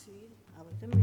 Sí, abo tambe.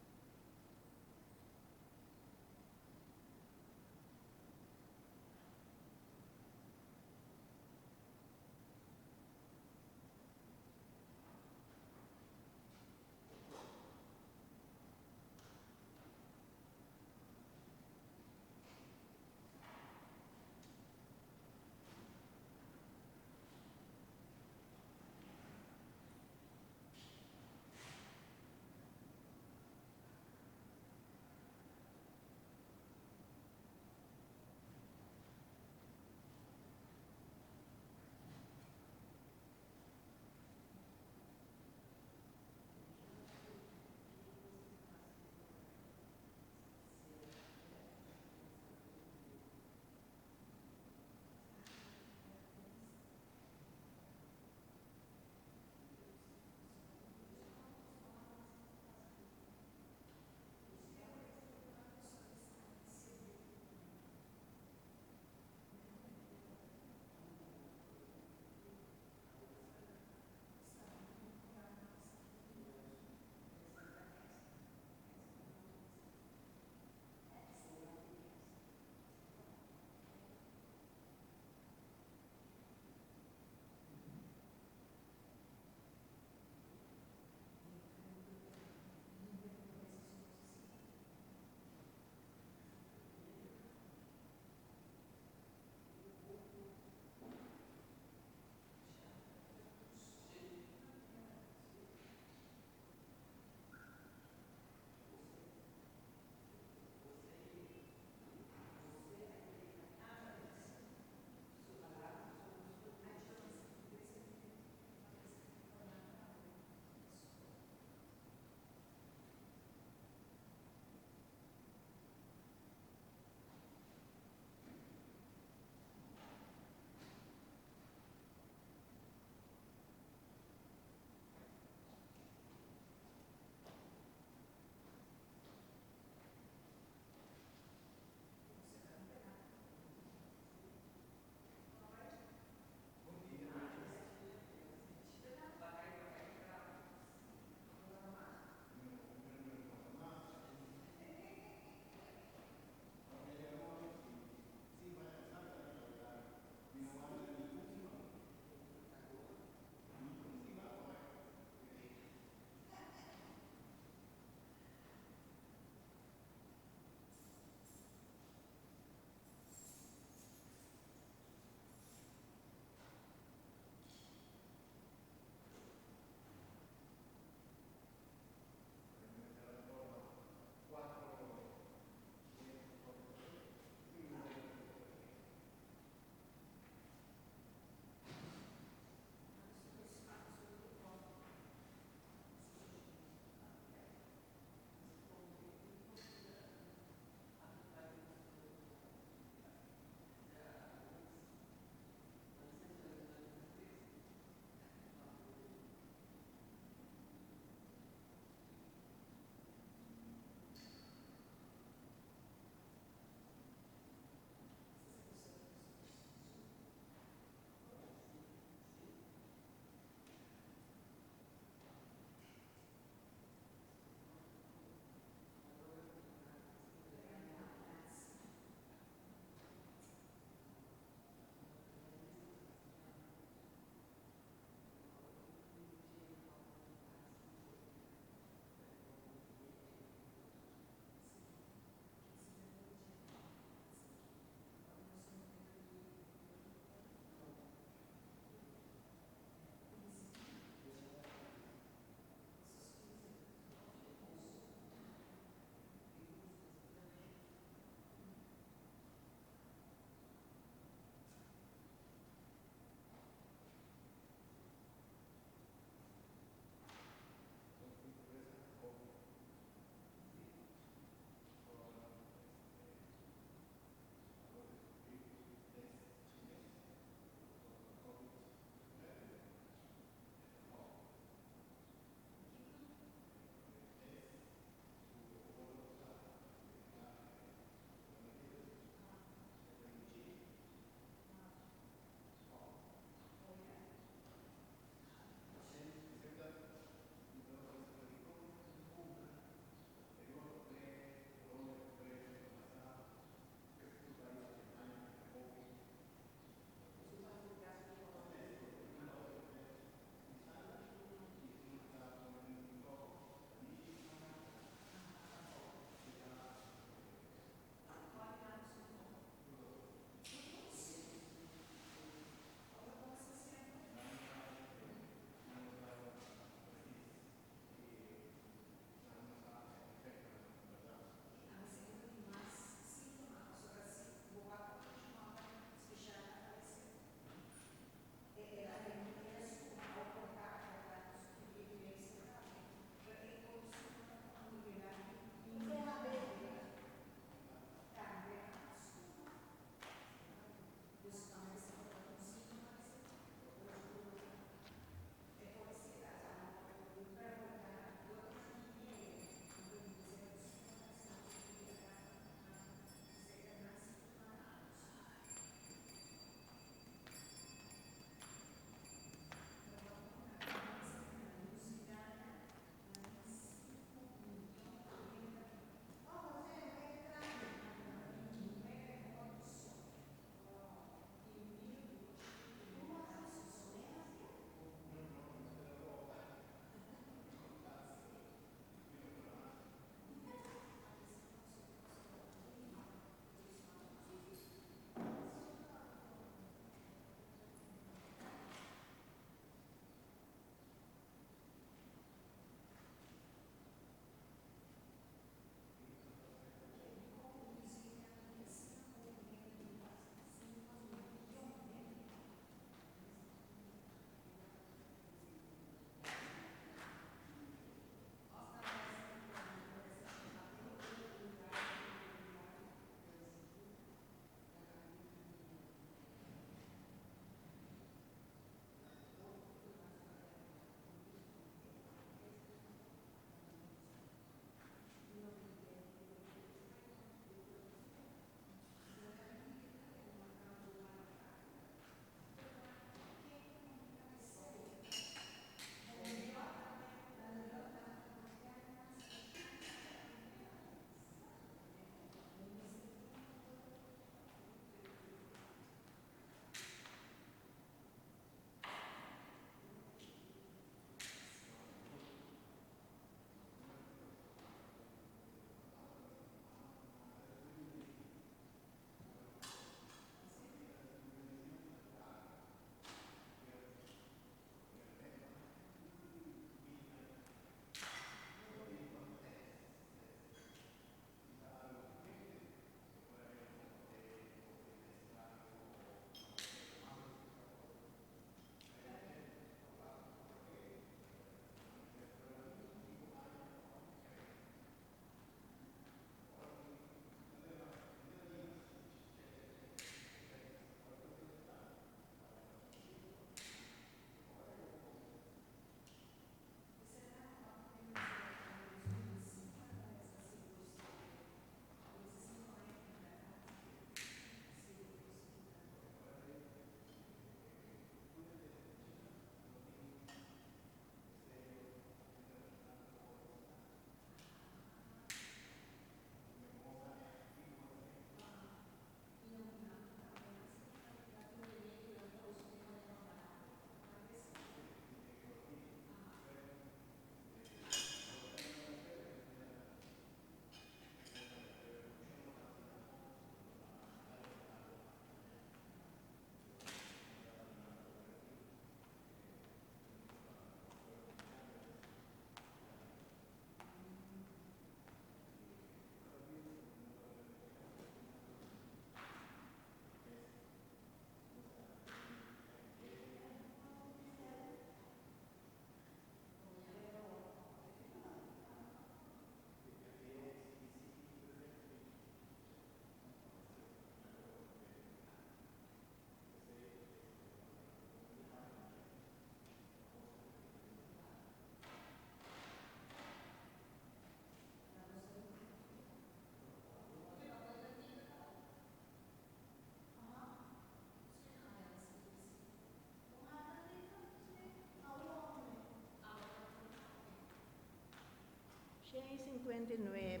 159.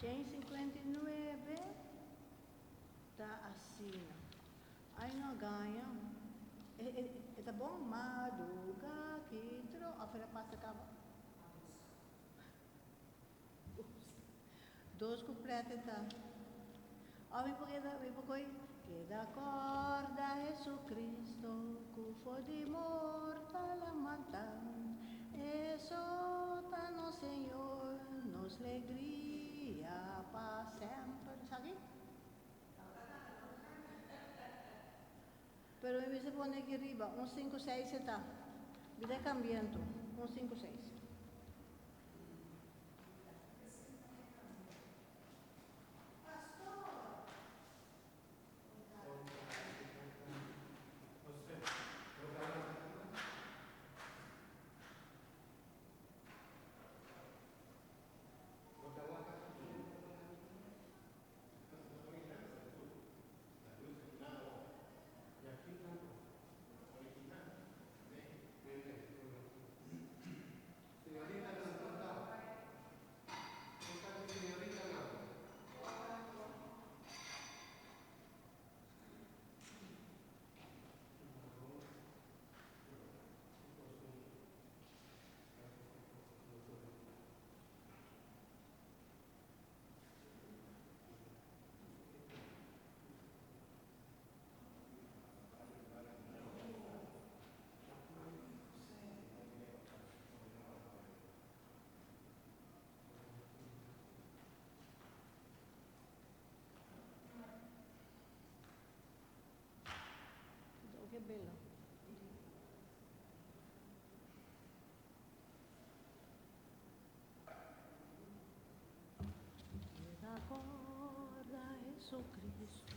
159 ta asina. Ai no a gaña. E ta bon madruga kitro of el a pasa caba? Ups. Dos couplet e ta. Of mi por keda, mi por koy? Keda corda Jesucristo cu for di morto a lamanta. Eso ta nos Señor, nos legria pa semper. Esaki? Pero mi mester pone aki riba, un sinku seis e ta. Mi ta cambiando, un sinku seis. Oke bela. Keda corda Jesucristo.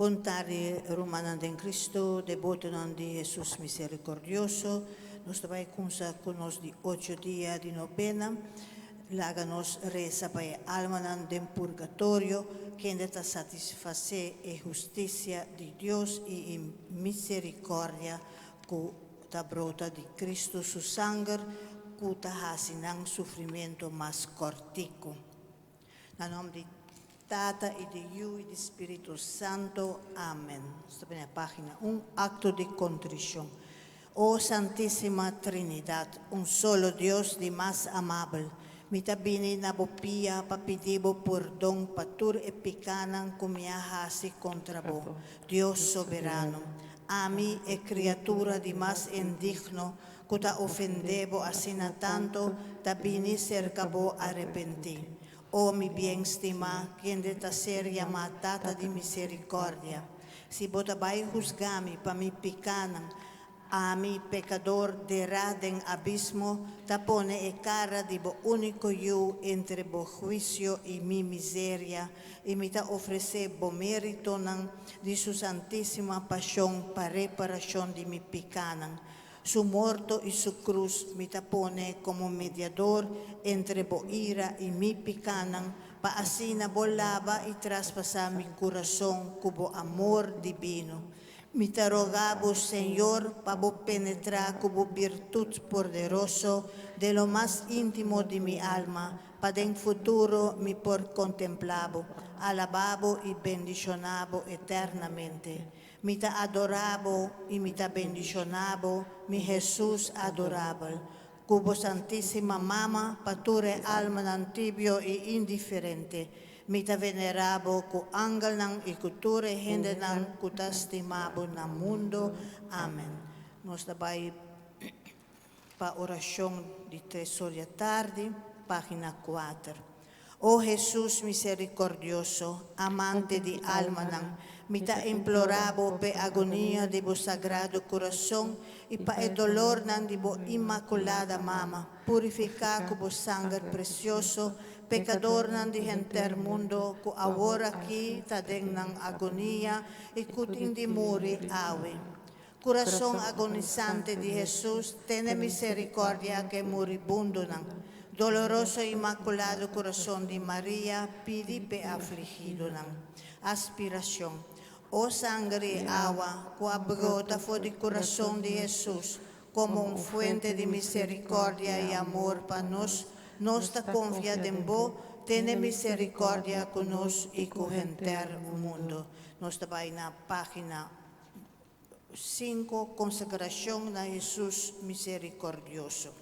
Bon tardi, rumannan den Cristo, debotonan di Jesus Misericordioso. Nos ta bay cuminsa cu nos di ocho dia di nobena. Laga nos resa pa e almanan den purgatorio, kende ta satisface e husticia di Dios y e misericordia cu ta brota di Cristo su sanger, cu ta haci nan sufrimento mas cortico. Na nomber di Tata y di Yiu y di Spirito Santo. Amen. Ta na pagina 1, acto di contricion. O Santisima Trinidad, un solo Dios di mas amabel, mi ta bini na bo pia pa pidi bo pordon pa tur e picanan cu mi a hasi contra bo, Dios soberano. Ami e criatura di mas indigno, cu ta ofende bo asina tanto, ta bini cerca bo arepenti. O mi bien stima, kende ta ser yama Tata di Misericordia, si bo ta bay husga mi pa mi picanan, ami pecador dera den abismo, ta pone e cara di bo unico Yiu entre bo huicio y mi miseria, y mi ta ofrece bo meritonan di su Santisima Pasion pa reparacion di mi picanan. Su morto y su cruz mi ta pone como mediador entre bo ira y mi picanan, pa asina bo laba y traspasa mi curason cu bo amor divino. Mi ta roga bo, Señor, pa bo penetra cu bo virtud poderoso den lo mas intimo di mi alma, pa den futuro mi por contempla bo, alaba bo y bendiciona bo eternamente. Mi ta adora bo y mi ta bendiciona bo, mi Jesus adorabel. Cu bo Santisima Mama, pa tur e almanan tibio y indiferente. Mi ta venera bo cu angelnan y cu tur e hendenan cu ta stima bo na mundo. Amen. Nos ta bay pa oracion di 3 or di atardi, pagina 4. O Jesus misericordioso, amante di almanan, mi ta implora bo p'e agonia di bo sagrado curason y pa e dolornan di bo inmaculada mama, purifica cu bo sanger precioso pecadornan di henter mundo cu awor aki ta den nan agonia y cu tin di muri awe. Curason agonizante di Jesus, tene misericordia cu e moribundonan. Doloroso y inmaculado Corazón di Maria, pidi p'e afligidonan. Aspiracion. O sanger y awa, cu a brota for di curason di Jesus, como un fuente di misericordia y amor pa nos, nos ta confia den bo, tene misericordia cu nos y cu henter mundo. Nos ta bay na pagina 5, consagracion na Jesus misericordioso.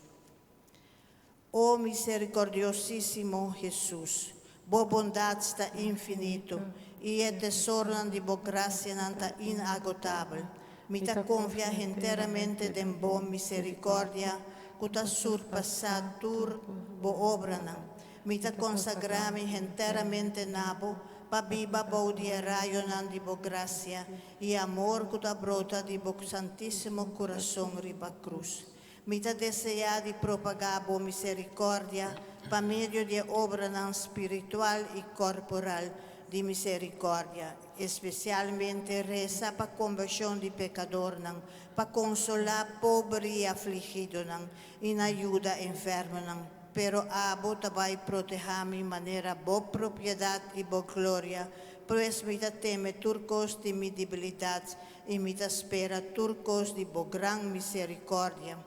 O misericordiosisimo Jesus, bo bondad ta infinito y e tesoronan di bo gracianan ta inagotabel. Mi ta confia enteramente den bo misericordia, cu ta surpasa tur bo obranan. Mi ta consagra mi enteramente na bo, pa biba bou di e rayonan di bo gracia y amor cu ta brota di bo santisimo curason riba cruz. Mi ta desea di propaga bo misericordia pa medio di obranan spiritual y corporal di misericordia, especialmente resa pa conversion di pecadornan, pa consola pober y afligidonan y na ayuda enfermonan. Pero abo ta bay proteha mi manera bo propiedad y bo gloria, pues mi ta teme tur cos di mi debilidad y mi ta spera tur cos di bo gran misericordia.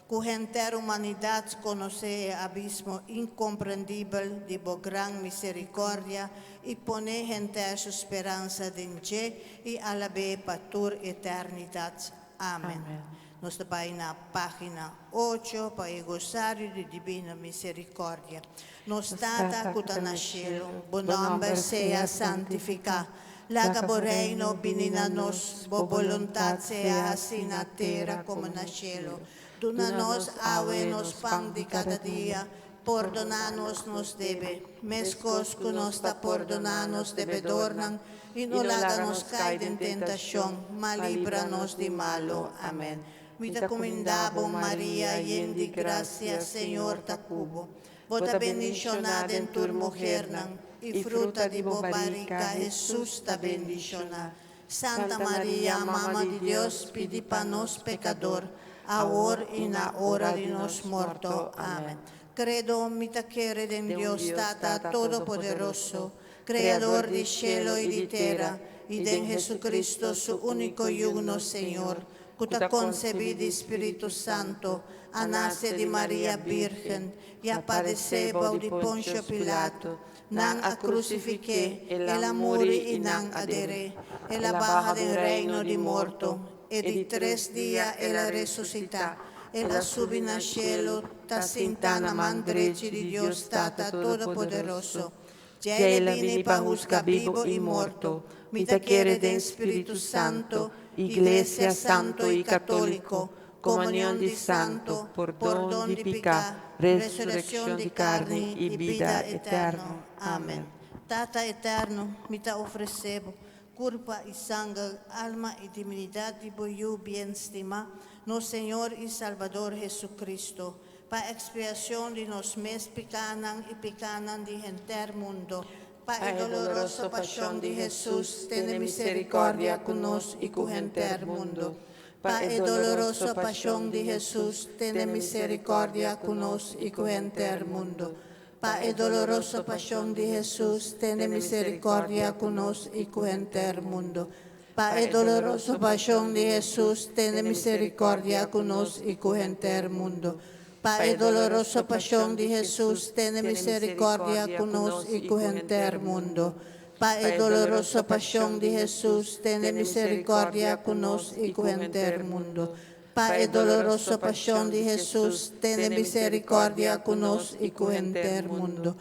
Cu henter humanidad conoce e abismo incomprendibel di bo gran misericordia y pone henter su speransa den dje y alab'e pa tur eternidad. Amen. Amen. Nos ta bay na pagina 8 pa e Rosario di Divina Misericordia. Nos Tata cu ta na cielo, bo nomber sea santifica. Laga bo reino bini na nos, bo boluntad sea asina na tera como na cielo. Duna nos awe nos pan di cada dia. Pordona nos nos debe, mescos cu nos ta pordona nos debedornan, y no laga nos cay den tentacion, ma libra nos di malo. Amen. Mi ta cuminda bo, Maria, yen di gracia, Señor ta cu bo. Bo ta bendiciona den tur muhernan, y fruta di bo barrica, Jesus, ta bendiciona. Santa Maria, Mama di Dios, pidi pa nos pecador, awor y na ora di nos morto. Amen. Credo, mi ta kere den Dios Tata Todopoderoso, Creador di cielo y di tera, y den Jesucristo, su unico Yiu, nos Señor, cu ta concebi di Spirito Santo, a nace di Maria Virgen, y a padece bou di Poncio Pilato. Nan a crucifique, el a muri y nan a der'e. El a baha den reino di morto. E di tres dia el a resucita. El a subi na cielo, ta sinta na man drechi di Dios Tata Todopoderoso. Djei el a bini pa husga bibo y morto. Mi ta kere den Spirito Santo, Iglesia Santo y Catolico, comunion di santo, pordon di pica, resurreccion di carni y bida eterno. Amen. Tata eterno, mi ta ofrece Bo curpa y sanger, alma y divinidad di Bo Yiu bien stima, nos Señor y Salbador Jesucristo, pa expiacion di nos mes picanan y picanan di henter mundo. Pa e doloroso pasion di Jesus, tene misericordia cu nos y cu henter mundo. Pa e doloroso pasion di Jesus, tene misericordia cu nos y cu henter mundo. Pa e doloroso pasion di Jesus, tene misericordia cu nos y cu henter mundo. Pa e doloroso pasion di Jesus, tene misericordia cu nos y cu henter mundo. Pa e doloroso pasion di Jesus, tene misericordia cu nos y cu henter mundo. Pa e doloroso pasion di Jesus, tene misericordia cu nos y cu henter mundo. Pa e doloroso pasion di Jesus, tene misericordia cu nos y cu henter mundo.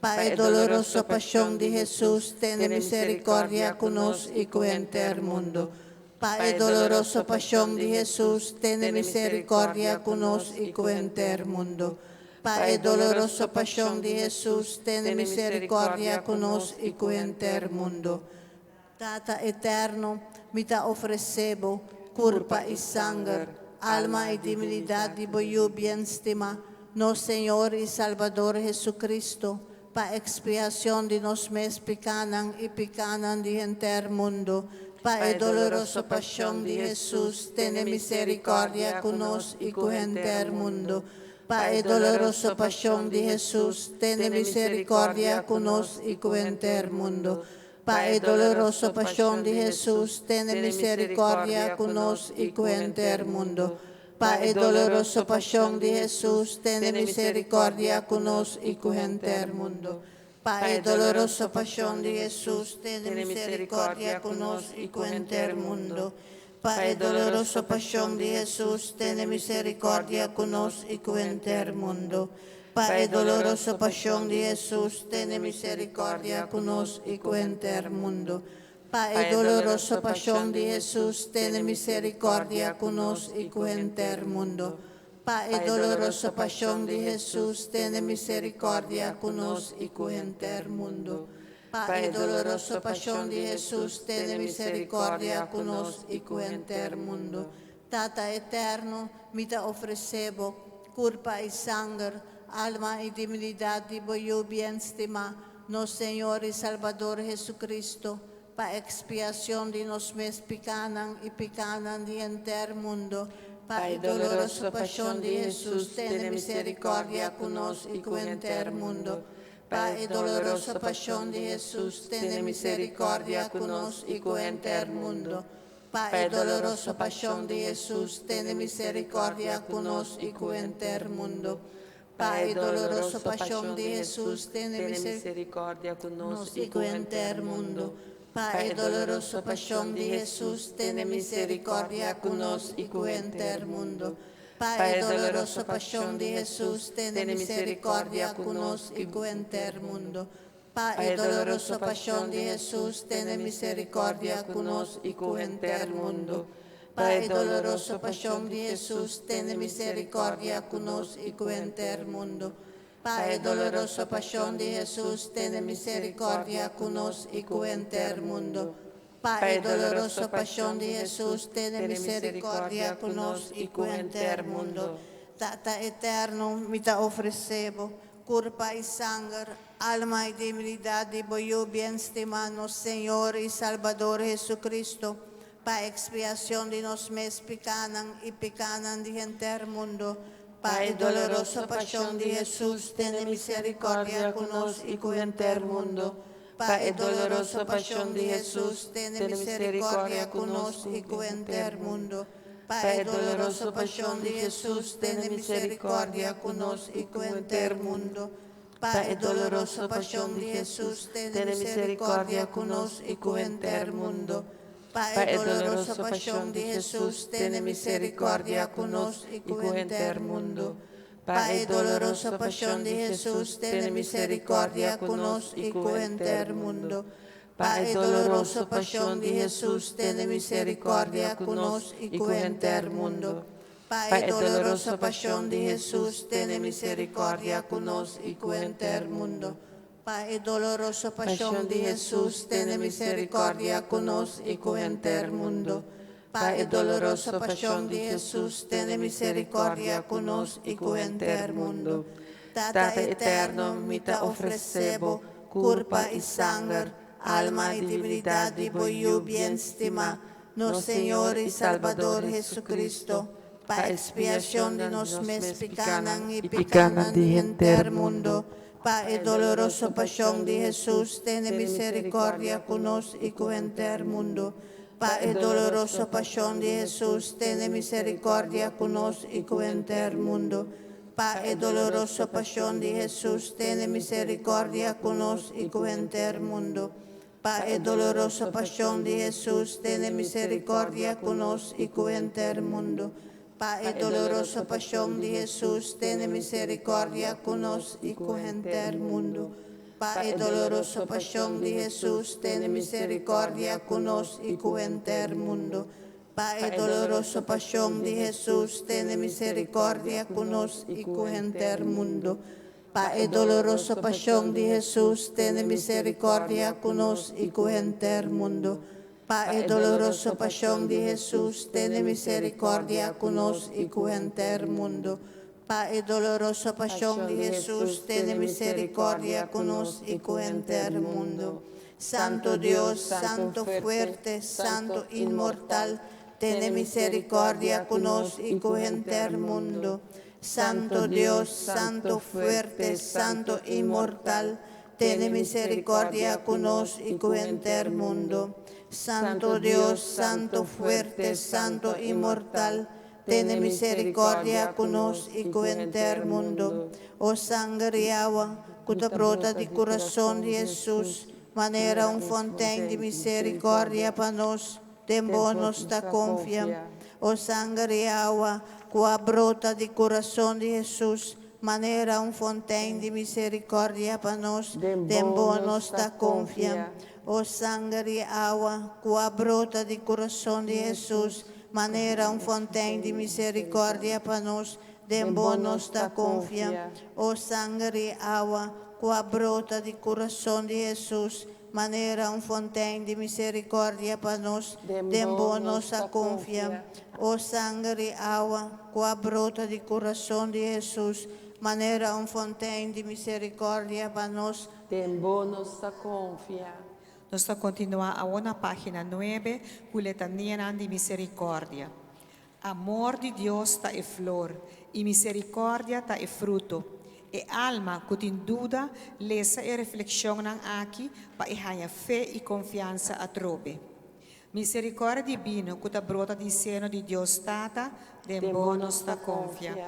Pa e doloroso pasion di Jesus, tene misericordia cu nos y cu henter mundo. Pa e doloroso pasion di Jesus, tene misericordia cu nos y cu henter mundo. Pa e doloroso pasion di Jesus, tene misericordia cu nos y cu henter mundo. Tata eterno, mi ta ofrece Bo curpa y sanger, alma y divinidad di Bo Yiu bien stima, nos Señor y Salbador Jesucristo, pa expiacion di nos mes picanan y picanan di henter mundo. Pa e doloroso pasion di Jesus, tene misericordia cu nos y cu henter mundo. Pa e doloroso pasion di Jesus, tene misericordia cu nos y cu henter mundo. Pa e doloroso pasion di Jesus, tene misericordia cu nos y cu henter mundo. Pa e doloroso pasion di Jesus, tene misericordia cu nos y cu henter mundo. Pa e doloroso pasion di Jesus, tene misericordia cu nos y cu henter mundo. Pa e doloroso pasion di Jesus, tene misericordia cu nos y cu henter mundo. Pa e doloroso pasion di Jesus, tene misericordia cu nos y cu henter mundo. Pa e doloroso pasion di Jesus, tene misericordia cu nos y cu henter mundo. Pa e doloroso pasion di Jesus, tene misericordia cu nos y cu henter mundo. Pa e doloroso pasion di Jesus, tene misericordia cu nos y cu henter mundo. Tata eterno, mi ta ofrece Bo curpa y sanger, alma y divinidad di Bo Yiu bien stima, nos Señor y Salbador Jesucristo, pa expiacion di nos mes picanan y picanan di henter mundo. Pa e doloroso pasion di Jesus, tene misericordia cu nos y cu henter mundo. Pa e doloroso pasion di Jesus, tene misericordia cu nos y cu henter mundo. Pa e doloroso pasion di Jesus, tene misericordia cu nos y cu henter mundo. Pa e doloroso pasion di Jesus, tene misericordia cu nos y cu henter mundo. Pa e doloroso pasion di Jesus, tene misericordia cu nos y cu henter mundo. Pa e doloroso pasion di Jesus, tene misericordia cu nos y cu henter mundo. Pa e doloroso pasion di Jesus, tene misericordia cu nos y cu henter mundo. Pa e doloroso pasion di Jesus, tene misericordia cu nos y cu henter mundo. Pa e doloroso pasion di Jesus, tene misericordia cu nos y cu henter mundo. Pa e doloroso pasion di Jesus, tene misericordia cu nos y cu henter mundo. Tata eterno, mi ta ofrece Bo Kurpa i sanger, alma i divinidat di bo Yu bien stimá, nos Señor i Salbador Jesucristo, pa ekspiashon di nos mes pikánan i pikánan di henter mundu. Pa e doloroso pashon di Hesus, tene miserikòrdia ku nos i ku henter mundu. Pa e doloroso pashon di Hesus, tene miserikòrdia ku nos i ku henter mundu. Pa e doloroso pashon di Hesus, tene miserikòrdia ku nos i ku henter mundu. Pa e doloroso pashon di Hesus, tene miserikòrdia ku nos i ku henter mundu. Pa e doloroso pashon di Hesus, tene miserikòrdia ku nos i ku henter mundu. Pa e doloroso pashon di Hesus, tene miserikòrdia ku nos i ku henter mundu. Pa e doloroso pashon di Hesus, tene miserikòrdia ku nos i ku henter mundu. Pa e doloroso pashon di Hesus, tene miserikòrdia ku nos i ku henter mundu. Pa e doloroso pashon di Hesus, tene miserikòrdia ku nos i ku henter mundu. Pa e doloroso pashon di Hesus, tene miserikòrdia ku nos i ku henter mundu. Tata eterno, mi ta ofresé bo kurpa i sanger, alma i divinidat di bo Yu bien stimá, nos Señor i Salbador Jesucristo, pa ekspiashon di nos mes pikánan i pikánan di henter mundu. Pa e doloroso pashon di Hesus, tene miserikòrdia ku nos i ku henter mundu. Pa e doloroso pashon di Hesus, tene miserikòrdia ku nos i ku henter mundu. Pa e doloroso pashon di Hesus, tene miserikòrdia ku nos i ku henter mundu. Pa e doloroso pashon di Hesus, tene miserikòrdia ku nos i ku henter mundu. Pa e doloroso pashon di Hesus, tene miserikòrdia ku nos i ku henter mundu. Pa e doloroso pashon di Hesus, tene miserikòrdia ku nos i ku henter mundu. Pa e doloroso pashon di Hesus, tene miserikòrdia ku nos i ku henter mundu. Pa e doloroso pashon di Hesus, tene miserikòrdia ku nos i ku henter mundu. Pa e doloroso pashon di Hesus, tene miserikòrdia ku nos i ku henter mundu. Pa e doloroso pashon di Hesus, tene miserikòrdia ku nos i ku henter mundu. Santu Dios, Santu fuerte, Santu inmortal, tene miserikòrdia ku nos i ku henter mundu. Santu Dios, Santu fuerte, Santu inmortal, tene miserikòrdia ku nos i ku henter mundu. Santu Dios, Santu fuerte, Santu inmortal, tene miserikòrdia ku nos i ku henter mundu. O sanger i awa, ku ta brota di kurason di Hesus, manera un fontein di miserikòrdia pa nos, den bo nos ta konfia. O sanger i awa, ku a brota di kurason di Hesus, manera un fontein di miserikòrdia pa nos, den bo nos ta konfia. O sanger i awa, ku a brota di kurason di Hesus, manera un fontein di miserikòrdia pa nos, den bo nos ta konfia. O sanger i awa, ku a brota di kurason di Hesus, manera un fontein di miserikòrdia pa nos, den bo nos a konfia. O sanger i awa, ku a brota di kurason di Hesus, manera un fontein di miserikòrdia pa nos, Den bo nos ta konfia. Nos ta kontinuá awor na página nuebe ku Letanianan di Miserikòrdia. Amor di Dios ta e flor, i miserikòrdia ta e fruto. E alma ku tin duda, lesa e reflekshonnan aki pa e haña fe i konfiansa atrobe. Miserikòrdia dibino ku ta brota di seno di Dios Tata, den bo nos ta konfia.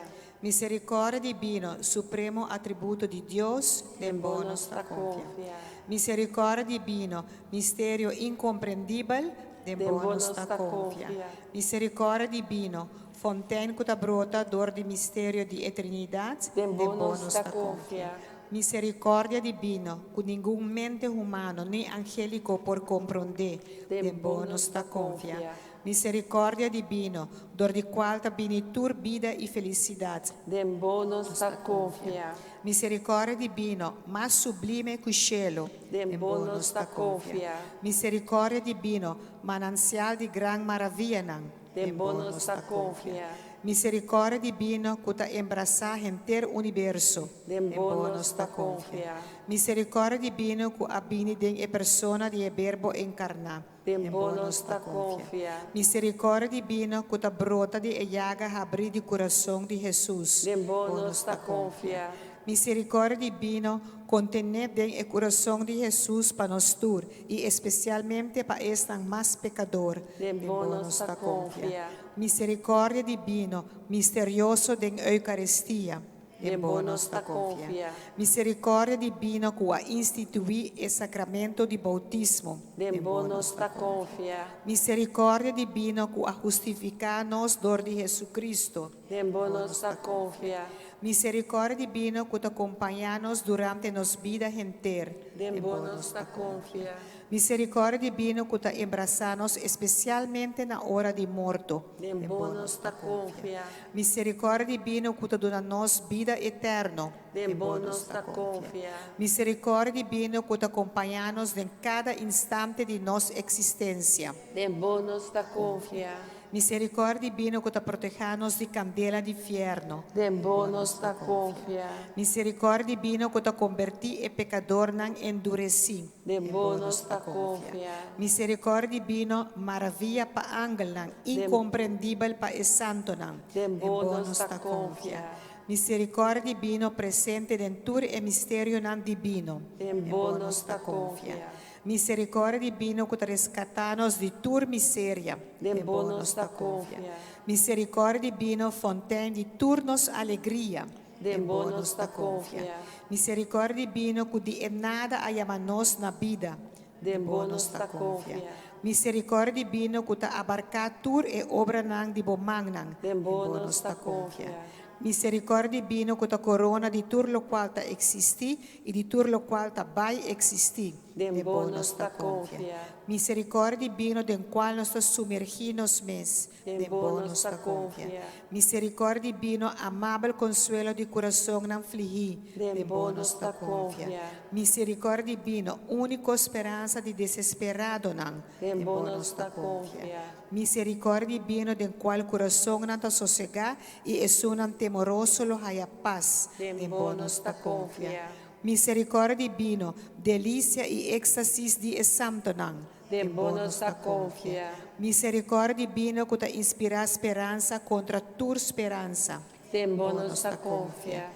Miserikòrdia dibino, supremo atributo di Dios, den bo nos ta konfia. Miserikòrdia dibino, misterio inkomprendibel, den bo nos ta konfia. Miserikòrdia dibino, fontein ku ta brota dor di misterio di e Trinidat, den bo nos ta konfia. Miserikòrdia dibino, ku ningun mente humano ni angéliko por komprondé, den bo nos ta konfia. Miserikòrdia dibino, dor di kual ta bini tur bida i felisidat. Den bo nos ta konfia. Miserikòrdia dibino, mas sublime ku shelu. Den bo nos ta konfia. Miserikòrdia dibino, manansial di gran maravianan. Den bo nos ta konfia. Misericòrdia dibino ku ta embrasá henter universo. Den bo nos ta konfia. Misericòrdia dibino ku a bini den e persona di e Verbo enkarná. Den bo nos ta konfia. Misericòrdia dibino ku ta brota di e yaga habrí di kurason di Hesus. Den bo nos ta konfia. Misericòrdia dibino kontené den e kurason di Hesus pa nos tur i espesialmente pa esnan mas pekador. Den bo nos ta konfia. Misericòrdia dibino misterioso den Eukaristia. Den bo nos ta konfia. Misericòrdia dibino ku a instituí e sakramento di boutismo. Den bo nos ta konfia. Misericòrdia dibino ku a hustifiká nos dor di Hesukristu. Den bo nos ta konfia. Misericòrdia dibino ku ta kompañá nos durante nos bida henter. Den bo nos ta konfia. Misericòrdia dibino ku ta embrasá nos espesialmente na ora di morto. Den bo nos ta konfia. Misericòrdia dibino ku ta duna nos bida eterno. Den bo nos ta konfia. Misericòrdia dibino ku ta kompañá nos den kada instante di nos eksistensia. Den bo nos ta konfia. Misericòrdia dibino ku ta protehá nos di kandela di fièrnu. Den bo nos ta konfia. Misericòrdia dibino ku ta konbertí e pekadornan enduresí. Den bo nos ta konfia. Misericòrdia dibino, maravia pa angelnan, inkomprendibel pa e santunan. Den bo nos ta konfia. Misericòrdia dibino, presente den tur e misterionan dibino. Den bo nos ta konfia. Misericòrdia dibino ku ta reskatá nos di tur miseria. Den bo nos ta konfia. Misericòrdia dibino, fontein di tur nos alegria. Den bo nos ta konfia. Misericòrdia dibino ku di e nada a yama nos na bida. Den bo nos ta konfia. Misericòrdia dibino ku ta abarká tur e obranan di bo mannan. Den bo nos ta konfia. Misericòrdia dibino ku ta korona di tur lokual ta eksistí i di tur lokual ta bai eksistí. Den bo nos ta konfia. Misericòrdia dibino den kual nos ta sumergí nos mes. Den bo nos ta konfia. Misericòrdia dibino, amabel konsuelo di kurasonnan flihí. Den bo nos ta konfia. Misericòrdia dibino, úniko speransa di desesperadonan. Den bo nos ta konfia. Misericòrdia dibino den kual kurasonnan ta sosegá i esunnan temoroso lo haña pas. Den bo nos ta konfia. Misericòrdia dibino, delisia i ékstasis di e santunan. Den bo nos ta konfia. Misericòrdia dibino ku ta inspirá speransa kontra tur speransa. Den bo nos ta konfia.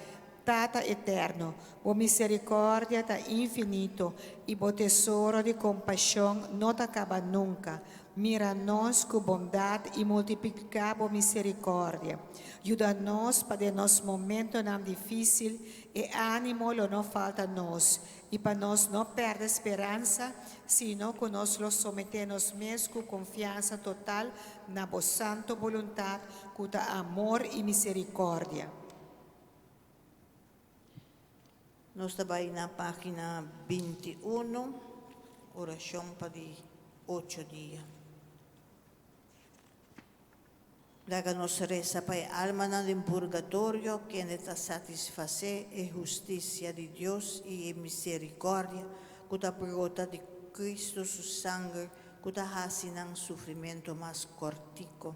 Tata eterno, bo misericòrdia ta infinito i bo tesoro di kompashon no ta kaba nunka. Mira nos ku bondat i multipliká bo misericòrdia. Yuda nos pa den nos momentonan difísil e ánimo lo no falta nos i pa nos no pèrdè speransa, sino ku nos lo someté nos mes ku konfiansa total na bo santu boluntat ku ta amor i misericòrdia. Nos ta bai na página 21, orashon pa di 8 dia. Laga nos resa pa e almanan den purgatorio, kende ta satisfasé e hustisia di Dios i e misericòrdia ku ta brota di Kristu su sanger, ku ta hasi nan sufrimentu mas kòrtiku.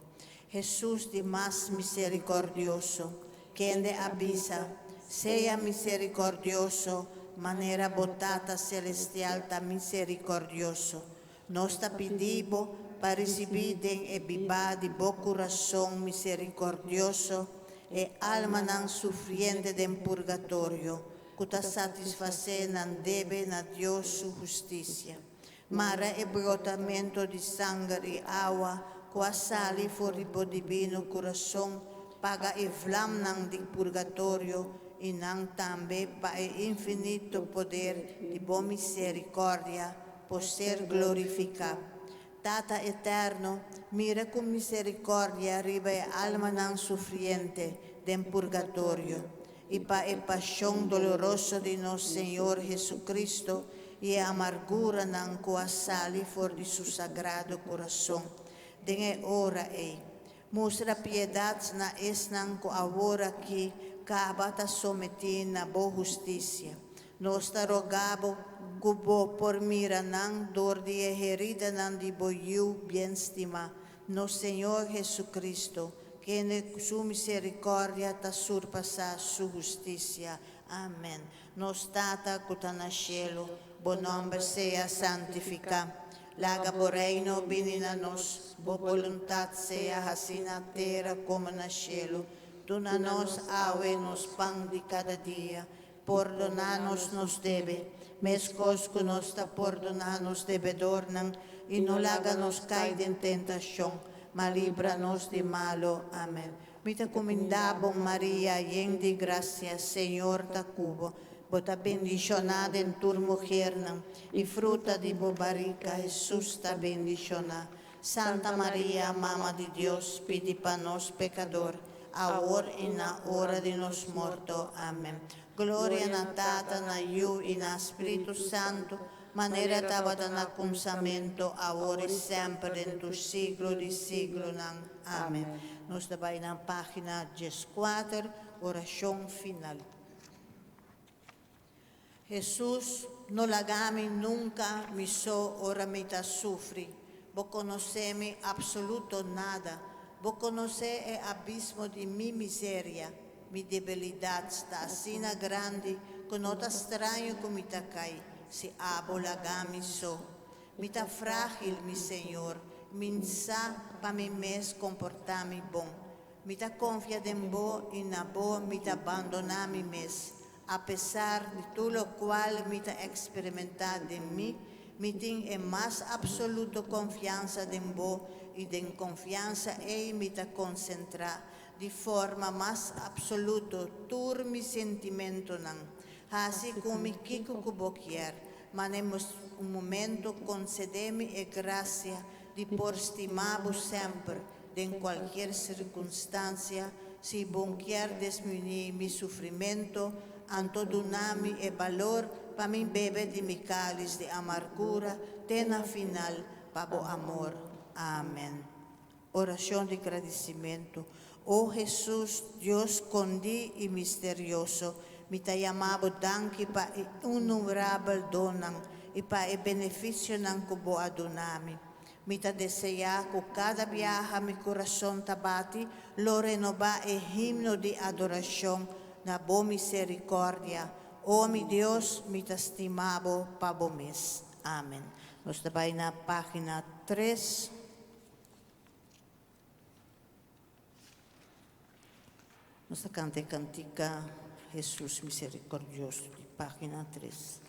Hesus di mas misericòrdioso, kende a bisa, "Sea misericòrdioso, manera bo Tata selestial ta misericòrdioso." Nos ta pidi bo pa risibí den e bibá di bo kurason misericòrdioso e almanan sufriente den purgatorio, ku ta satisfasé nan debe na Dios su hustisia. Mara e brotamentu di sanger i awa ku a sali for di bo dibino kurason, paga e vlamnan di purgatorio i nan tambe pa e infinito poder di bo misericòrdia por ser glorifiká. Tata eterno, mira ku misericòrdia riba e almanan sufriente den purgatorio i pa e pashon doloroso di nos Señor Hesukristu i e amarguranan ku a sali for di su sagrado kurason den e ora ei. Mustra piedat na esnan ku awor aki kaba ta sometí na bo hustisia. Nos ta roga bo ku bo por mira nan dor di e heridanan di bo Yu bien stimá, nos Señor Hesukristu, Kende su miserikòrdia ta surpasá su hustisia. Amèn. Nos Tata ku ta na shelu, bo nòmber sea santifiká. Laga bo Reino bini na nos. Bo boluntat sea hasí na tera komo na shelu. Duna nos awe nos pan di kada dia. Pordoná nos nos debe, meskos ku nos ta pordoná nos debedornan, i no laga nos kai den tentashon, ma libra nos di malu. Amèn. Mi ta kumindá bo, Maria, yen di grasia, Señor ta ku bo. Bo ta bendishoná den tur muhernan, i fruta di bo barika, Hesus, ta bendishoná. Santa Maria, Mama di Dios, pidi pa nos pekador, awor i na ora di nos morto. Amèn. Gloria na Tata, na Yu i na Spiritu Santu, manera tabata na kumsamentu, awor i semper, den tur siglo di siglonan. Amèn. Nos ta bai na página dieskuater, orashon final. Hesus, no laga mi nunka mi so ora mi ta sufri. Bo konosé mi apsoluto nada. Bo konosé e abismo di mi miseria. Mi debilidat ta asina grandi ku no ta straño ku mi ta kai si abo laga mi so. Mi ta frágil, mi Señor, mi n'sa pa mi mes komportá mi bon. Mi ta konfia den bo i na bo mi ta bandoná mi mes. Apesar di tur lokual mi ta eksperimentá den mi, mi tin e mas apsoluto konfiansa den Bo i den konfiansa ei mi ta konsentrá di forma mas apsoluto tur mi sentimentonan. Hasi ku mi kiko ku Bo kier, ma na e un momento konsedé mi e grasia di por stimá Bo semper den kualkier sirkunstansia. Si Bo kier disminuí mi sufrimento, anto duna mi e balor pa mi bebe di mi kális di amargura te na final pa Bo amor. Amen. Orashon di gradisimentu. O Hesus, Dios skondí i misterioso, mi ta yama Bo danki pa e innumerabel donnan i pa e benefisionan ku Bo a duna mi. Mi ta deseá ku kada biaha mi kurason ta bati, lo renobá e himno di adorashon na Bo miserikòrdia. O mi Dios, mi ta stima Bo pa Bo mes. Amen. Nos ta bai na página tres. Nos ta kanta e kantika Hesus Miserikòrdioso di página tres.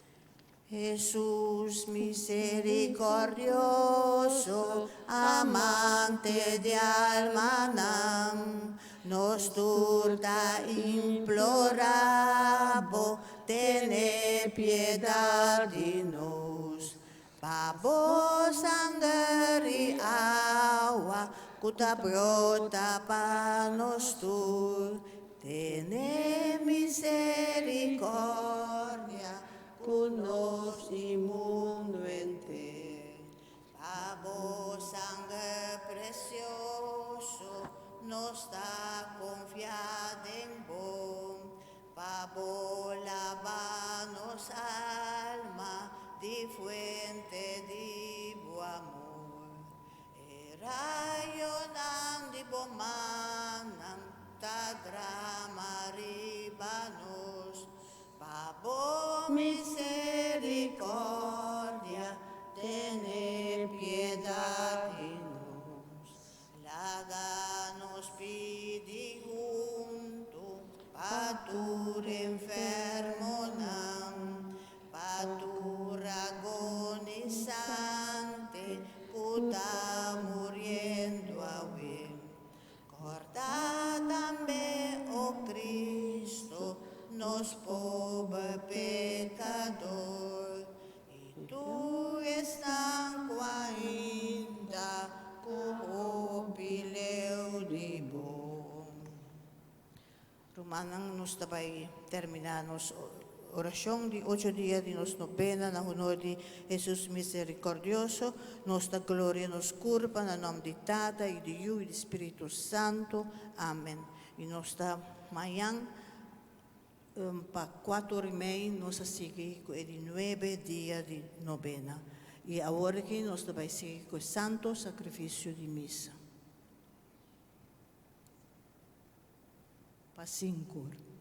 Hesus miserikòrdioso, amante di almanan, nos tur ta implorá bo, tene piedat di nos. Pa bo sanger i awa ku ta brota pa nos tur, tene miserikòrdia ku nos i mundu henter. Pa bo sanger presioso nos ta konfia den bo. Pa bo laba nos alma di fuente di bo amor. E rayonan di bo mannan ta drama riba nos. Pa bo misericordia tene piedad di nos. Laga nos pidi huntu pa tur enfermonan, pa tur agonisante ku ta muriendo awe. Kòrda tambe, o Cristo, nos pober pekador, i tur esnan ku ainda ku hopi leu di bo. Rumannan, nos ta bai terminá nos orashon di ocho dia di nos nobena na honor di Hesus Miserikòrdioso. Nos ta gloria nos kurpa na nòm di Tata i di Yu i di Spiritu Santu. Amen. I nos ta mañan pa kuater ora i mei nos a sigui ku e di nuebe dia di nobena. I awor aki nos ta bai sigui ku e Santo Sakrifisio di Misa. Pa 5 or.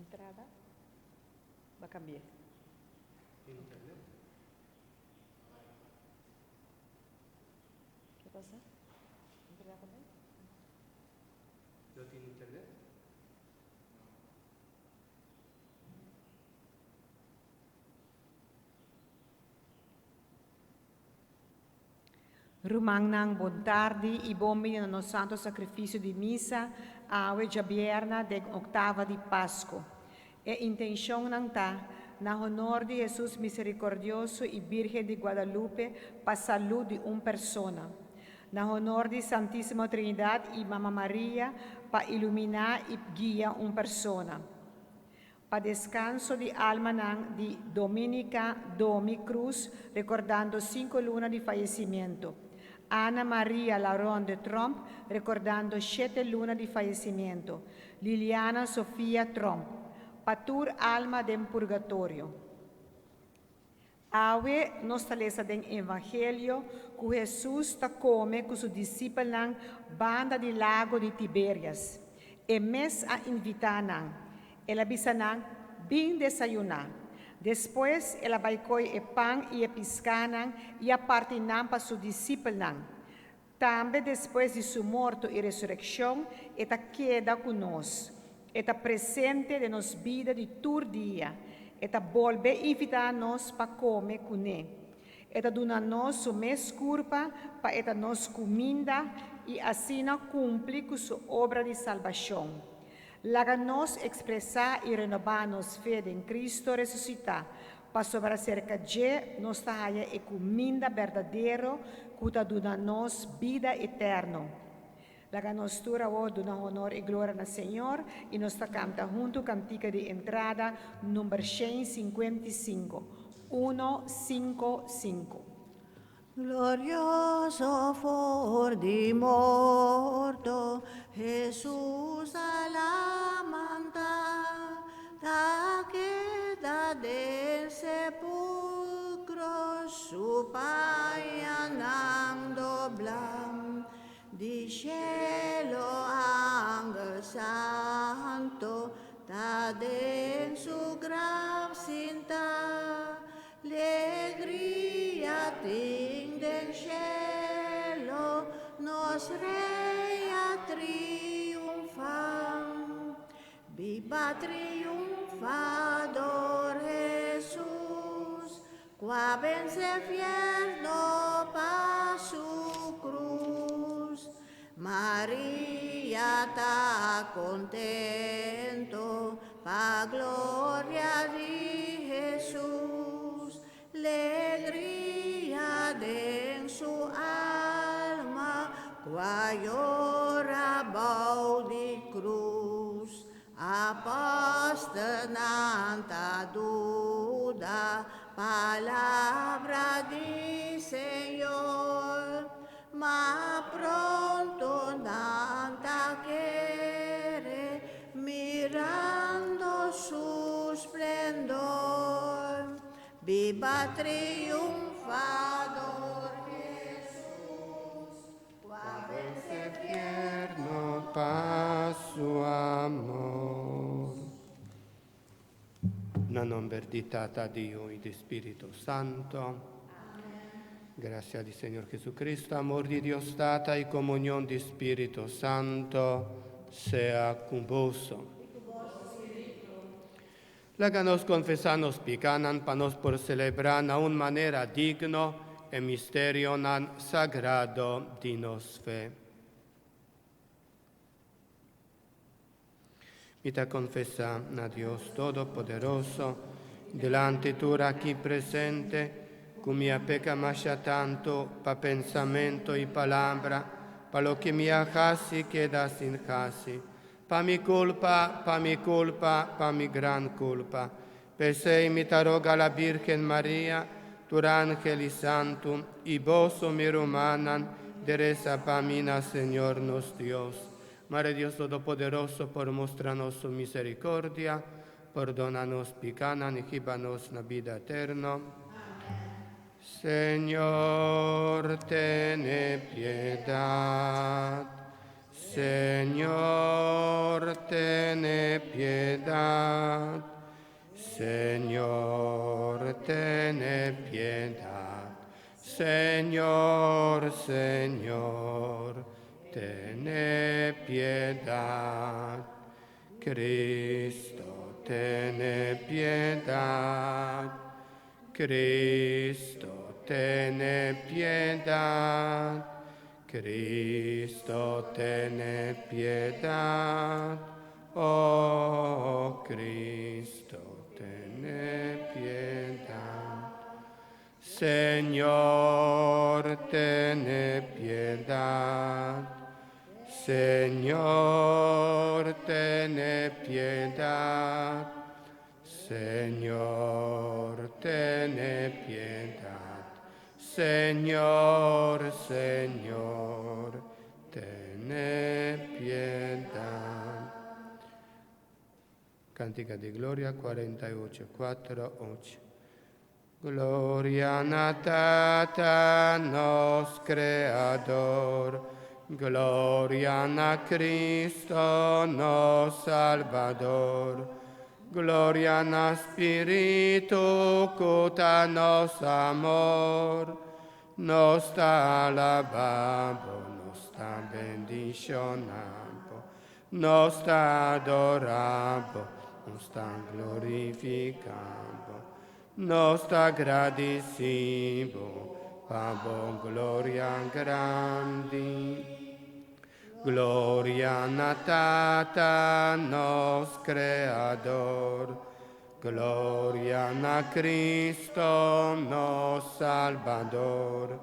Entrada ba cambié. ¿Qué pasa? Entrada también? ¿No tiene internet? Rumannan, bon tardi i bon bini na nos Santo Sakrifisio di Misa awe djabierna den oktava di Pasko. E intenshonnan ta, na honor di Hesus Miserikordioso i Birgen di Guadalupe pa salú di un persona, na honor di Santísimo Trinidad i Mama Maria pa iluminá i guia un persona. Pa deskanso di almanan di Dominica Domi Cruz rekordando sinku luna di fayesimiento. Ana Maria Laron de Tromp rekordando shete luna di fayesimiento. Liliana Sofia Tromp. Pa tur alma den purgatorio. Awe nos ta lesa den Evangelio ku Hesus ta kome ku su disipelnan banda di lago di Tiberias. E mes a invitá nan. El a bisa nan, Bin desayuná. Despues el a bai koi e pan i e piskánan i a parti nan pa su disipelnan. Tambe despues di su morto i resurekshon e ta keda ku nos. E ta presente den nos bida di tur dia. E ta bolbe invitá nos pa kome kuné. E ta duna nos su mes kurpa pa e ta nos kuminda i asina kumpli ku su obra di salbashon. Laga nos ekspresá i renobá nos fe den Kristo resusitá, pasobra serka dje nos ta haya e kuminda berdadero ku ta duna nos bida eterno. Laga nos tur awor duna honor i gloria na Señor i nos ta kanta huntu kantika di entrada number 155, Uno, sinku, sinku. Glorioso for di morto, Hesus a lamanta, ta keda den sepulcro, su pañanan doblá. Di cielo angel santo, ta den su graf sinta, Legria tin den cielo, nos Rey a triunfa. Biba triunfador Jesus, cu a vence fierno pa su cruz. Maria ta contento pa gloria di Jesus. Legria den su alma, cu a yora bou di cruz. Apostelnan ta duda palabra di Señor, ma pronto nan ta kere mirando su splendor. Biba triunfador Jesus, cu a vence Fierno pa su amor. Na nomber di Tata, di Yu i di Spiritu Santo. Gracia di Señor Jesucristo, amor di Dios Tata i comunion di Spiritu Santo sea cu boso. Laga nos confesa nos picanan pa nos por celebra na un manera digno e misterionan sagrado di nos fe. Mi ta confesa na Dios Todopoderoso, dilanti tur aki presente, cu mi a peca masha tanto pa pensamento y palabra, pa loke mi a haci keda sin haci. Pa mi culpa, pa mi culpa, pa mi gran culpa. P'esey mi ta roga la Birgen Maria, tur angel y santo, y boso mi rumannan, di resa pa mi na Señor nos Dios. Mare Dios Todopoderoso por mustra nos su misericordia, pordona nos picanan y hiba nos na bida eterno. Señor, tene piedad. Señor, tene piedad. Señor, tene piedad. Señor, Señor, tene piedad. Cristo, tene piedad. Cristo, tene piedad. Cristo, tene piedad. Oh Cristo, tene piedad. Señor, tene piedad. Señor, tene piedad. Señor, tene piedad. Señor, Señor, tene piedad. Cantica di Gloria 48, 4, 8. Gloria na Tata nos Creador, Gloria na Cristo nos Salvador, Gloria na Spiritu cu ta nos amor, Nos ta alababo, nos ta bendicionabo, Nos ta adorabo, nos ta glorificabo, Nos ta gradicibo, pa bo gloria grandi. Gloria na Tata nos Creador, Gloria na Cristo nos Salvador,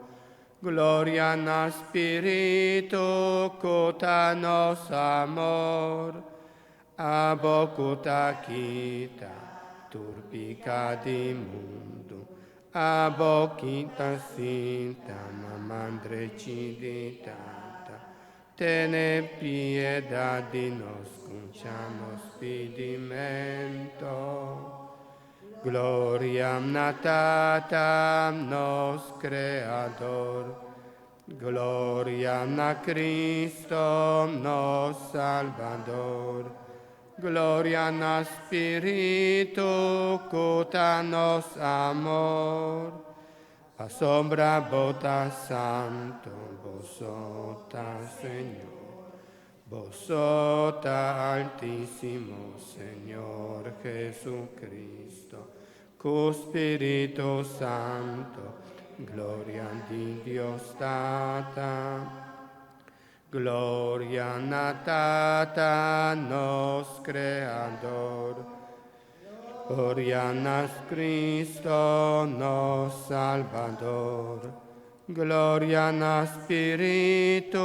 Gloria na Spiritu cu ta nos amor, Abo cu ta kita tur pica di mundo, Abo kita sinta na man drechi di Tata, tene piedad di nos, scucha nos pidimento. Gloria na Tata nos Creador, Gloria na Cristo nos Salvador, Gloria na Spiritu cu ta nos amor, Pasobra bo ta santo, bo so ta Señor, bo so ta Altisimo, Señor Jesucristo, cu Spirito Santo, Gloria di Dios Tata. Gloria na Tata nos Creador, Gloria na Cristo nos Salvador, Gloria na Spiritu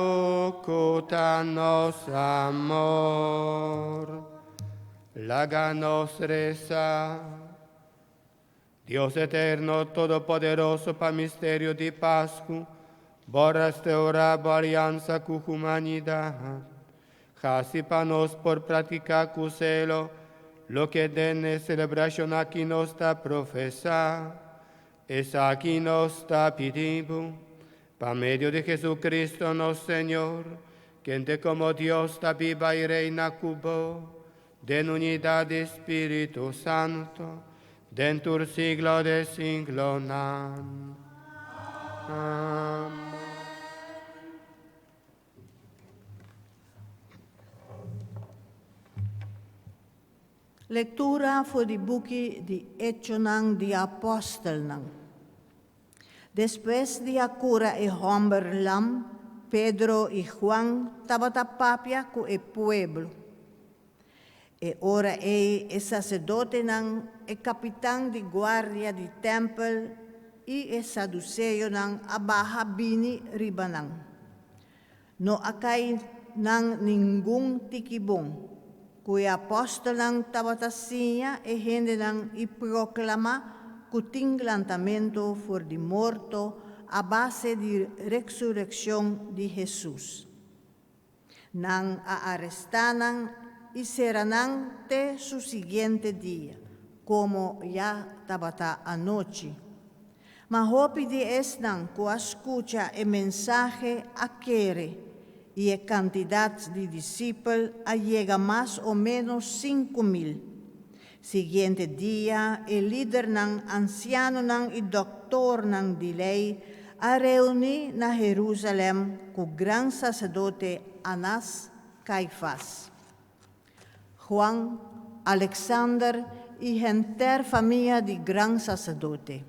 cu ta nos amor. Laga nos resa. Dios eterno, todopoderoso, pa misterio di Pascu, Bo a restaura bo aliansa cu humanidad. Haci pa nos por practica cu celo loke den e celebracion aki nos ta profesa. Esaki nos ta pidi Bo, pa medio di Jesucristo nos Señor, kende como Dios ta biba y reina cu Bo, den unidad di Spiritu Santo, den tur siglo di siglonan. Amen. Lektura for di buki di Echonan di Apòstelnan. Despues di a kura e hòmber lam, Pedro i Juan tabata papia ku e pueblo. E ora ei e saserdotenan, e kapitan di guardia di tèmpel i e saduseonan a baha bini riba nan. No a kai nan ningun tiki bon, ku e apòstelnan tabata siña e hendenan i proklamá ku tin lantamentu for di morto a base di resurekshon di Hesus. Nan a arestá nan i sera nan te su siguiente dia, komo ya tabata anochi. Ma hopi di esnan ku a skucha e mensahe a kere, I e kantidat di disipel a yega mas o ménos 5000. Siguiente dia e lidernan, ansianonan i dòktornan di lei a reuní na Herúsalèm ku gransaserdote Anas, Kaifas, Juan, Alexander i henter famia di gransaserdote.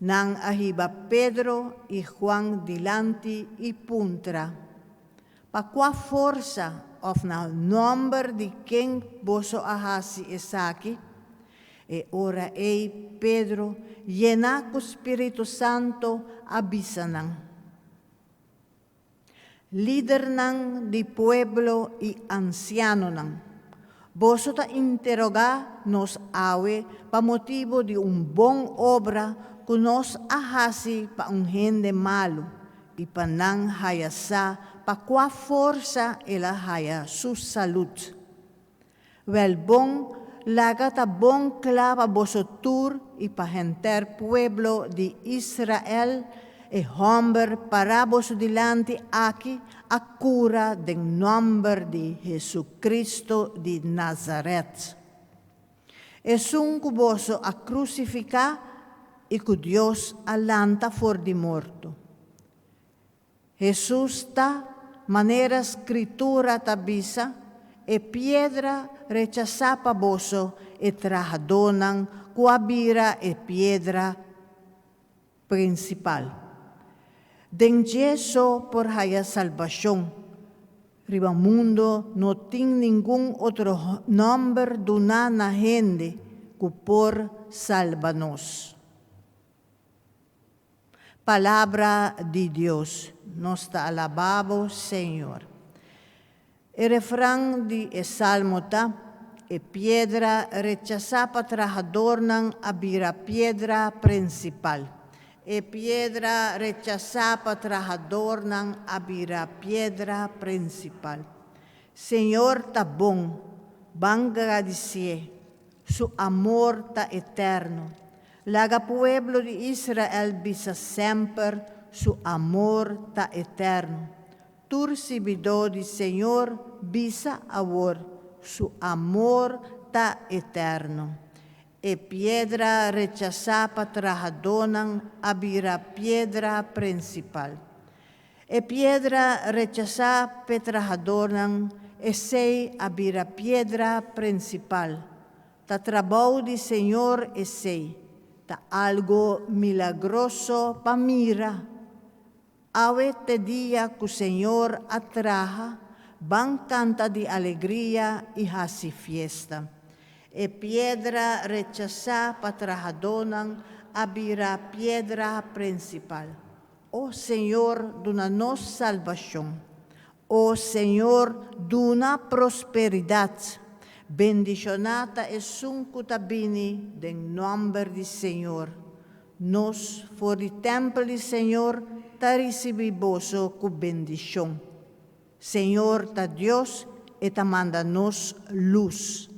Nan a hiba Pedro i Juan dilanti i puntra, Pa kua forsa òf na nòmber di ken boso a hasi esaki? E ora ei Pedro, yená ku spiritu santu, a bisa nan, Lidernan di pueblo i ansianonan, boso ta interogá nos awe pa motibu di un bon obra ku nos a hasi pa un hende malu i pa nan haya sa pa kua forsa el a haya su salud. Wèl bon, laga ta bon kla pa boso tur i pa henter pueblo di Israel, e hòmber pará boso dilanti aki a kura den nòmber di Hesukristu di Nazarèt, esun ku boso a krusifiká i ku Dios a lanta for di morto. Hesus ta, manera Skritura ta bisa, e piedra rechasá pa boso, e trahadónan, ku a bira e piedra prinsipal. Den dje so por haya salbashon. Riba mundo no tin ningun otro nòmber duná na hende ku por salba nos. Palabra di Dios. Nos ta alabá bo, Señor. E refran di e salmo ta, E piedra rechasá pa trahadornan a bira piedra prinsipal. E piedra rechasá pa trahadornan a bira piedra prinsipal. Señor ta bon, ban gradisié. Su amor ta eterno. Laga pueblo di Israel bisa semper, Su amor ta eterno. Tur sibidó di Señor bisa awor, Su amor ta eterno. E piedra rechasá pa trahadónan a bira piedra prinsipal. E piedra rechasá p'e trahadónan, esei a bira piedra prinsipal. Ta trabou di Señor esei. Ta algo milagroso pa mira. Awe t'e dia ku Señor a traha, ban kanta di alegria i hasi fiesta. E piedra rechasá pa trahadónan a bira piedra prinsipal. O Señor, duna nos salbashon. O Señor, duna prosperidat. Bendishoná ta esun ku ta bini den nòmber di Señor. Nos for di tèmpel di Señor ta risibí boso ku bendishon. Señor ta Dios, e ta manda nos lus.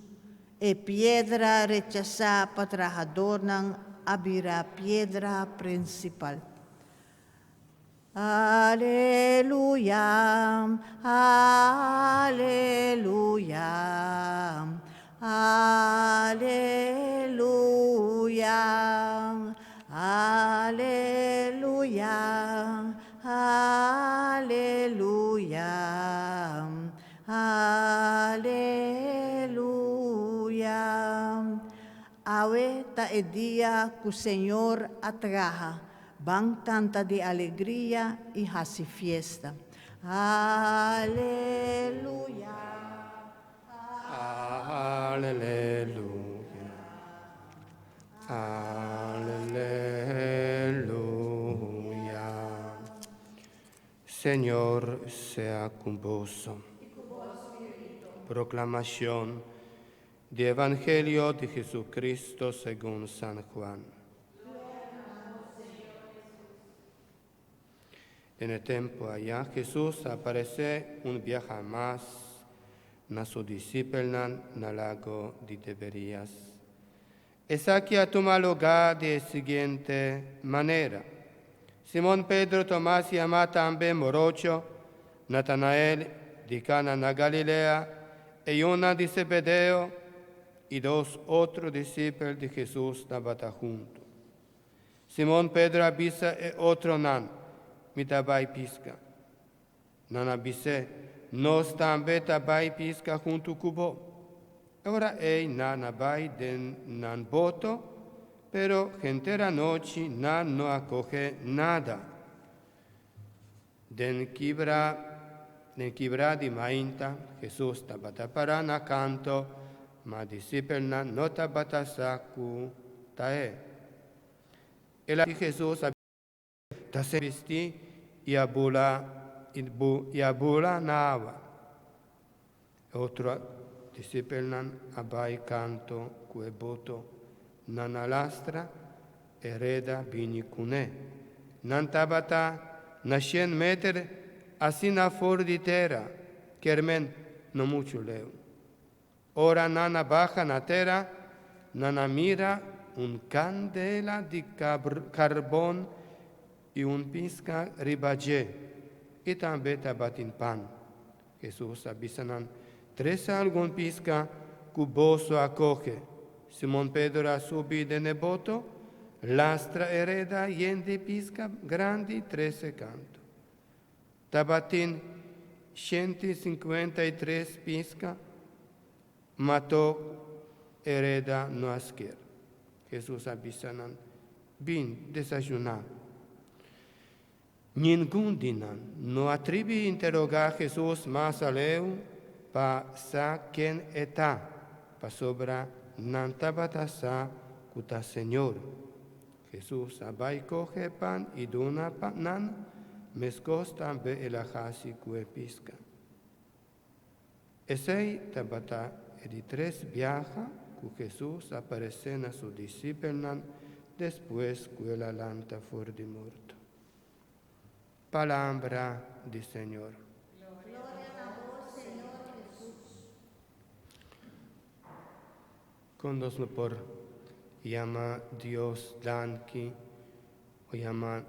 E piedra rechasá pa trahadornan a bira piedra prinsipal. Aleluya, aleluya, aleluya, aleluya, aleluya, aleluya. Awe ta e dia ku Señor a traha, ban kanta di alegria i hasi fiesta. Aleluya. Aleluya. Aleluya. Señor sea ku boso. Proclamación di Evangelio di Jesucristo segun San Juan. Den e tempu ayá Hesus a aparesé un biaha mas na su disipelnan na lago di Tiberias. Esaki a tuma lugá di e siguiente manera, Simon Pedro, Tomas yamá tambe Morocho, Natanael di Cana na Galilea, e yunan di Zebedeo i dos otro disipel di Hesus tabata huntu. Simon Pedro a bisa e otronan, Mi ta bai piska. Nan a bis'é, Nos tambe ta bai piska huntu ku bo. E ora ei nan a bai den nan boto, pero henter anochi nan no a kohe nada. Den kibra den kibra di mainta, Hesus tabata pará na kanto, ma disipelnan no tabata sa ku ta e. El a Hesus a ta ser bistí i a bula i a bula na awa. E otro disipelnan a bai kanto ku e boto. Nan a lastra e reda bini kuné. Nan tabata na shen meter asina for di tera, kermen no muchu leu. Ora nan a baha na tera, nan a mira un kandela di karbon i un piska riba dje, i tambe tabatin pan. Hesus a bisa nan, Trese algun piska ku boso a kohe. Simon Pedro a subi den e boto, lastra e reda yen di piska grandi trese kantu. Tabatin 153 piska, ma tok e reda no a sker. Hesus a bisa nan, Bin desayuná. Ningun di nan no a tribi interogá Hesus mas aleu pa sa ken e ta, pasobra nan tabata sa ku ta Señor. Hesus a bai kohe e pan i duna pa nan, meskos tambe el a hasi ku e piska. Esei tabata e di tres biaha ku Hesus a paresé na su disipelnan despues ku el a lanta for di morto. Palabra di Señor. Gloria na bo, Señor Hesus. Kon nos no por yama Dios danki o yama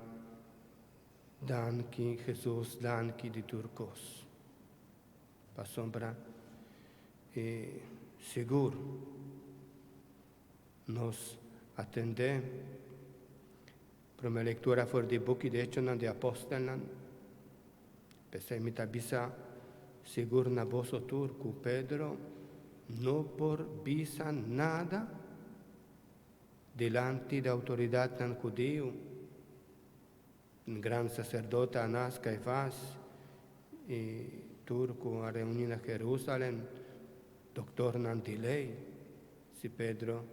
Danki Jesus danki di tur kos. Pasobra e sigur nos a tende prome lektura for di buki di Echonan di Apostelnan. P'esei mi ta bisa sigur na boso tur ku Pedro no por bisa nada dilanti di outoridatnan hudiu. Gran saserdote Anás, Kaifas i tur ku a reuní na Herúsalen, doktornan di lei. Si Pedro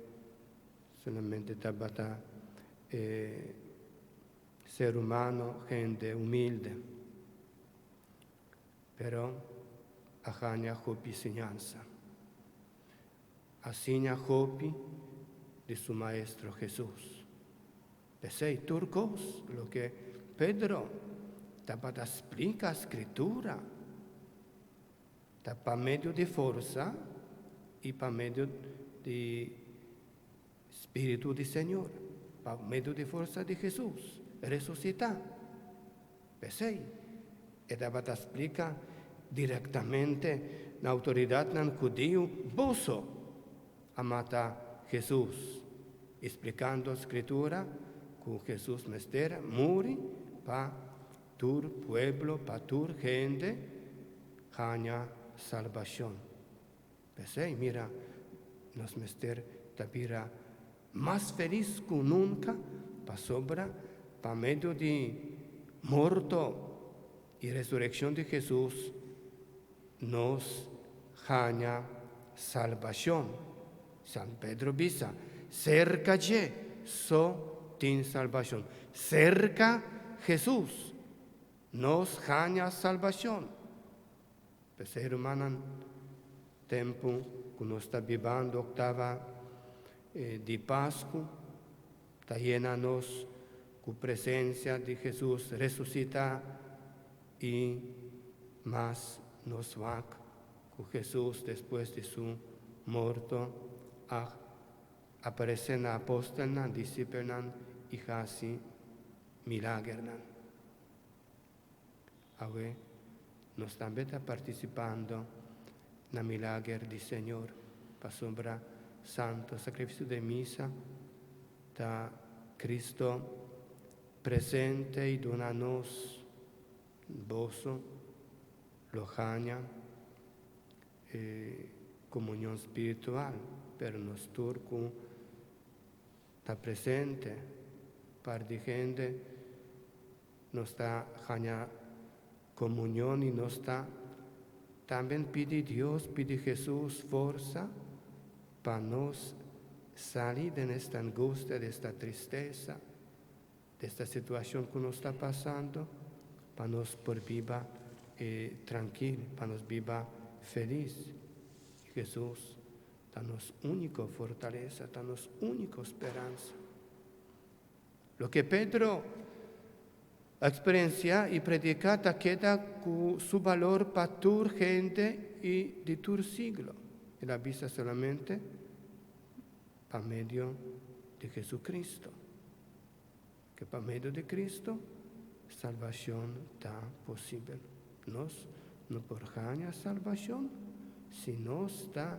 solamente tabata e ser humano, hende humilde, pero a haña hopi siñansa. A siña hopi di su Maestro Hesus. P'esei tur kos loke Pedro tabata splika Skritura ta pa medio di forsa i pa medio di Spiritu di Señor, pa medio di forsa di Hesus resusitá. P'esei e tabata splika direktamente na outoridatnan hudiu, Boso a mata Hesus, i splikando Skritura ku Hesus mester muri pa tur pueblo, pa tur hende haña salbashon. P'esei, mira, nos mester ta bira mas felis ku nunka, pasobra pa medio di morto i resurekshon di Hesus nos haña salbashon. San Pedro bisa, Serka dje so tin salbashon. Serka Hesus nos haña salbashon. P'esei, rumannan, tempu ku nos ta bibando oktava di Pasku ta yena nos ku presensia di Hesus resusitá i mas nos wak ku Hesus despues di su morto a aparesé na apostelnan, disipelnan i hasi milagernan. Awe. Nos tambe ta partisipando na milager di Señor, pasobra Santo Sakrifisio di Misa ta Cristo presente i duna nos boso lo haña e komunion spiritual, pero nos tur ku ta presente par di hende nos ta haña komunion i nos ta tambe pidi Dios, pidi Jesus forsa pa nos sali di esta angustia, di esta tristesa, di esta situashon ku nos ta pasando, pa nos por biba trankil, pa nos biba felis. Jesus ta nos úniko fortalesa, ta nos úniko speransa. Loke Pedro a eksperensiá i prediká ta keda ku su balor pa tur hende i di tur siglo. El a bisa solamente pa medio di Jesucristo. Ku pa medio di Cristo salbashon ta posibel. Nos no por gana salbashon si nos ta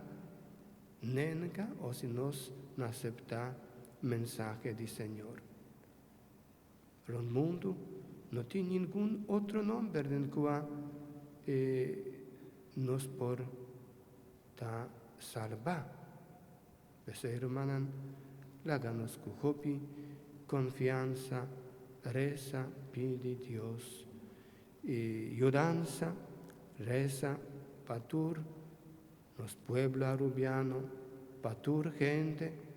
nenga òf si nos no aseptá mensahe di Señor. Na mundu no tin ningun otro nòmber den kua nos por ta salbá. P'esei, rumannan, laga nos ku hopi konfiansa resa pidi Dios i yudansa, resa pa tur nos pueblo arubiano, pa tur hende.